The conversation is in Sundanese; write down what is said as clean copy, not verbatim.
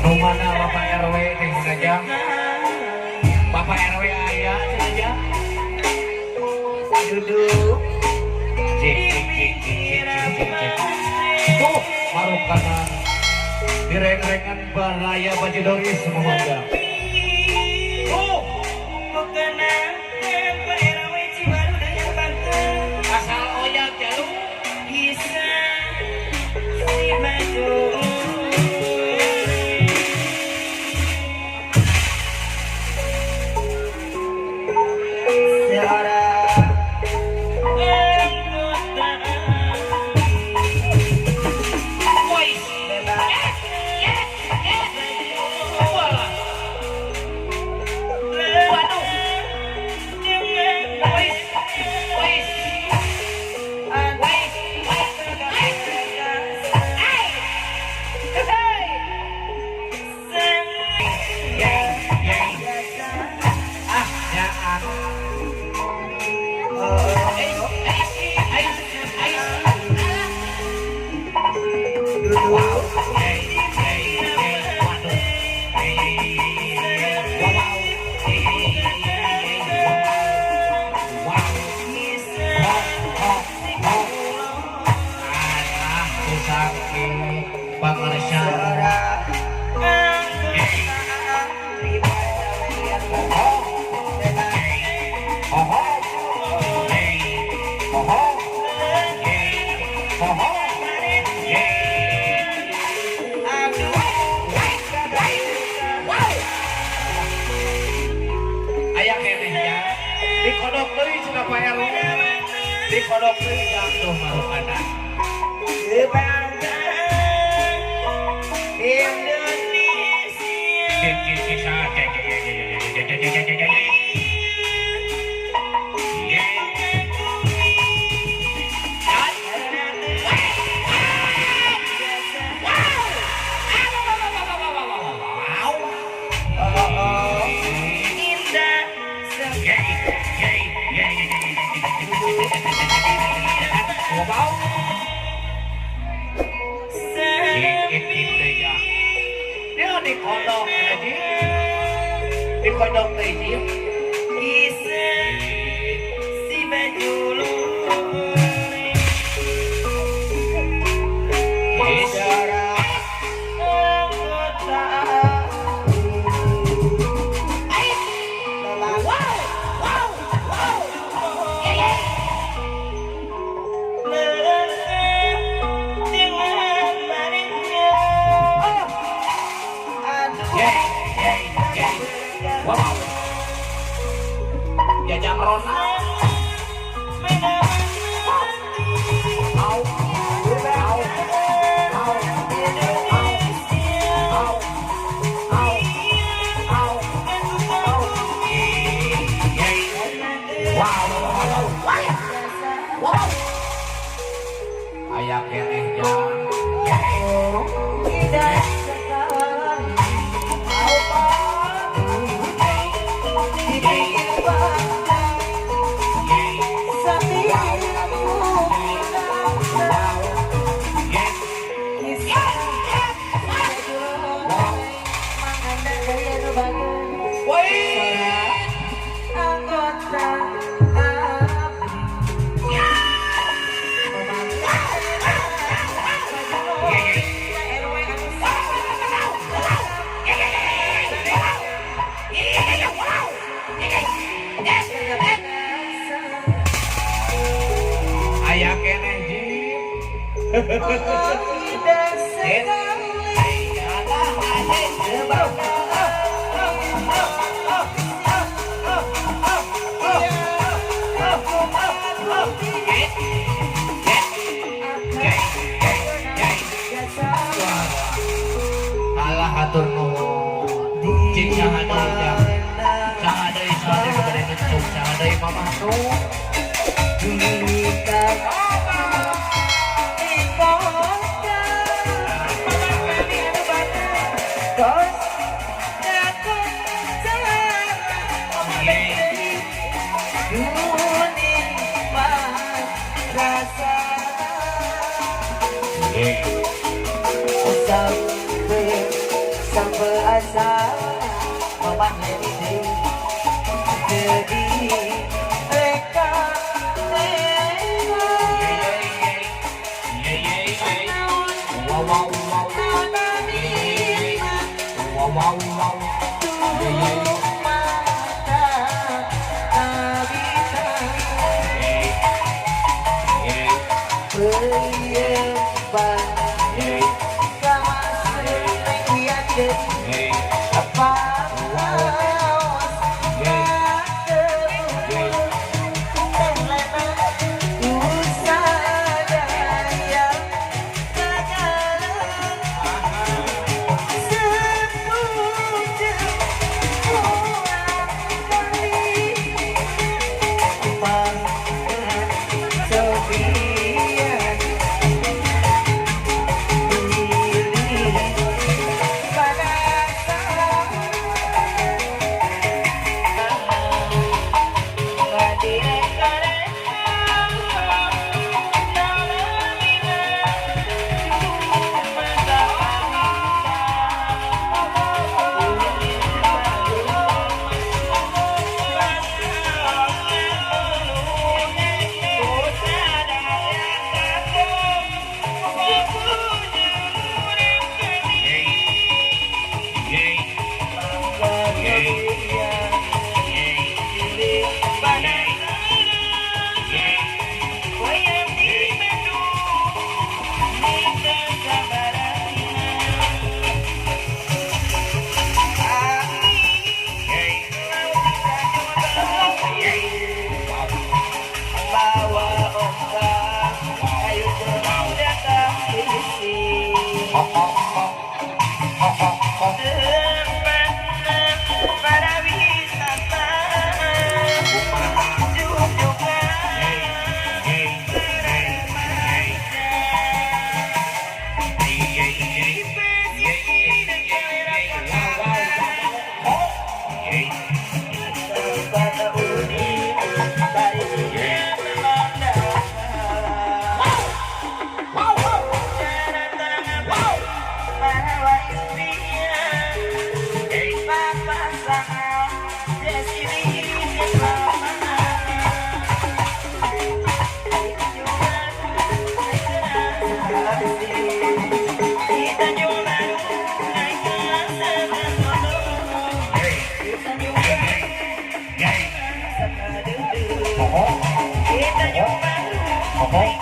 Nu mana Bapak RW teh saja? Bapak RW aya saja. Duduk. Cik cik cik cik cik cik cik cik. Tuh, marukana direng-rengan baraya Bajidoris semua. Tuh, Bukan RW Ciwaru dengan Banten. Asal oyak jalu. Bisa si maju. Seorang anggota Wais. Bebas. Walah. Waduh. Wais. Wais. Wais. Wais. Hey. Hey. Yey, yey. Ah, nyaan. Ais, ais, ais, ais. Wow. Yey, yey, yey. Waduh. Yey, yey, yey, yey. Wow. Yey, yey, yey, yey, yey. Wow. Ho, ho, ho. Alah, kusaki pangersa. Yey. Ho, yey. Ho, ho. Yey. Ho, ho. Yey. Ho, ho. Yey. Wow. Aya keneh ya. Dikodok deui cenah Pak RW. Dikodok deui jang tuh marukana. Kebanggaan Indonesia. Cik cik cik sa cek cek cek cek cek cek cek cek cek. Yey. Ay. Wow. Wow. Indah. Yey, yey, yey, yey, wow. Cik it it teh ya. Dia dikodok teh ji. Dikodok teh ji. Kisah si baju. Yes. Anggota. Wow, wow, wow. Yey, yey. Lengkap dengan baringnya. Aduh. Yey, yey, yey. Wow. Jajang Rona. Menawan hati. Au, au, au, Indonesia. Au, au, au, au. Yey, yey. Wow, wow, wow, wow. Wow. Aya keneh jang. Yey. Tidak sekali di pinggir pantai. Yey. Sapi. Wow. Yey. Kisah. Wow. Wait. Anggota ABRI. Yey, yey. Wow. Yey, yey. Aya keneh jim. Tidak sekali. Alah, anjing. Yey, yey, yey, yey, yey. Wah. Alah, hatur nuhun. Cing saha deui jang? Saha deui, saha deui nu bade ngecung? Saha deui, Mamah nu? Yey. Yey. Sampai Sampai asa Jadi reka reka Yeah, yeah, yeah. Wow, wow, wow. Wow, wow, wow. Yeah, yeah, yeah.